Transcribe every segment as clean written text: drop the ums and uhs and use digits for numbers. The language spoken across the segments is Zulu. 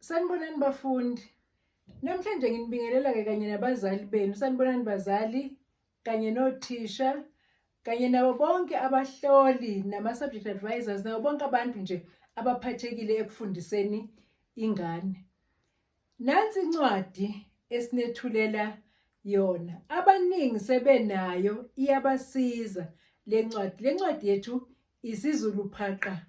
Sanibonani bafundi. Namhlanje nginibingelela ke kanye nabazali benu. Sanibonani bazali kanye nothisha kanye nabo bonke abahloli nama-subject advisors nabo bonke abantu nje abaphathekile ekufundiseni ingane. Nansi incwadi esinethulela yona. Abaningi sebenayo iyabasiza le ncwadi. Le ncwadi yethu isiZulu phaqa.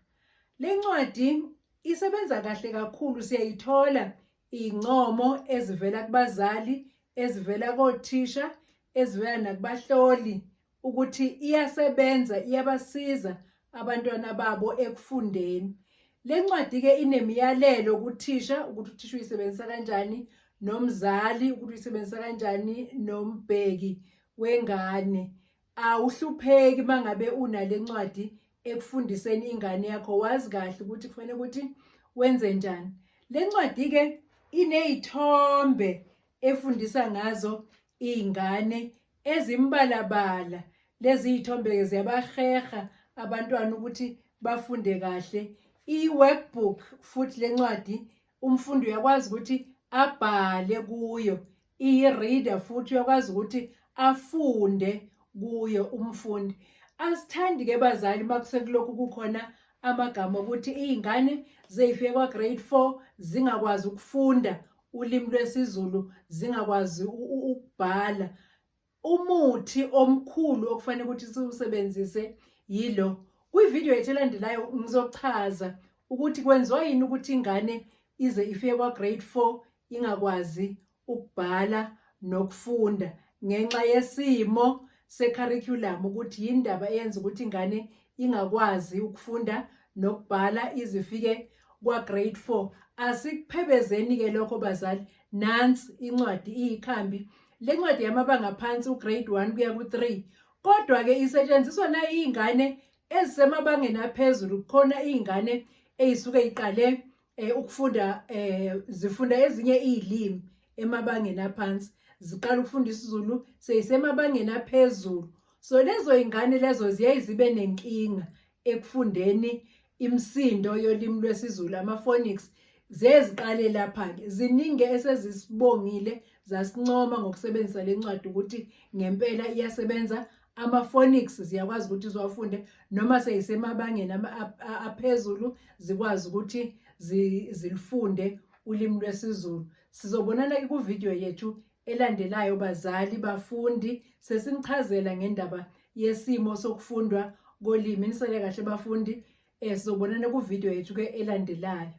Le ncwadi isebenza kahle kakhulu siyayithola iy'ncomo ezivela kubazali, ezivela kothisha, ezivela nakubahloli ukuthi iyasebenza iyabasiza abantwana babo ekufundeni. Le ncwadi-ke inemiyalelo kuthisha ukuthi uthisha uyisebenzisa kanjani nomzali ukuthi uyisebenzisa kanjani nombheki wengane. Awuhlupheki mangabe unale ncwadi ekufundiseni ingane yakho wazi kahle ukuthi kufanele ukuthi wenze njani. Le ncwadi-ke iney'thombe efundisa ngazo iy'ngane ezimbalabala. Lezi y'thombe-ke ziyabaheha abantwana ukuthi bafunde kahle. I-workbook futhi le ncwadi umfundi uyakwazi ukuthi abhale kuyo iyi-reader futhi uyakwazi ukuthi afunde kuyo umfundi. Asithandi-ke bazali uma kusekulokhu kukhona amagama okuthi iy'ngane zey'fike kwa-grade 4 zingakwazi ukufunda ulimi lwesiZulu zingakwazi ukubhala. Umuthi omkhulu okufanele ukuthi siwusebenzise yilo. Kwividiyo yethu elandelayo ngizochaza ukuthi kwenziwa yini ukuthi ingane ize ifike kwa-grade 4 ingakwazi ukubhala nokufunda ngenxa yesimo se-curriculum ukuthi yindaba eyenza ukuthi ingane ingakwazi ukufunda nokubhala ize ifike kwa-grade 4. Asikuphebezeni-ke lokho bazali, nansi incwadi iyikhambi. Le ncwadi yamabanga aphansi u-grade 1 kuya ku-3 kodwa-ke isetshenziswa nayiy'ngane ezisemabangeni aphezulu. Kukhona iy'ngane ey'suke y'qale ukufunda zifunda ezinye iy'limi emabangeni aphansi, ziqala ukufunda isiZulu seyisemabangeni aphezulu. So lezo y'ngane lezo ziyaye zibe nenkinga ekufundeni imisindo yolimi lwesiZulu, ama-phonics ziye ziqale lapha-ke. Ziningi esezisibongile zasincoma ngokusebenzisa le ncwadi ukuthi ngempela iyasebenza. Ama-phonics ziyakwazi ukuthi ziwafunde noma seyisemabangeni aphezulu zikwazi ukuthi zilifunde ulimi lwesiZulu. Sizobonana-ke kuvidiyo yethu elandelayo bazali, bafundi, sesinichazela ngendaba yesimo sokufundwa kolimi. Nisale kahle bafundi, sizobonana kuvidiyo yethu-ke elandelayo.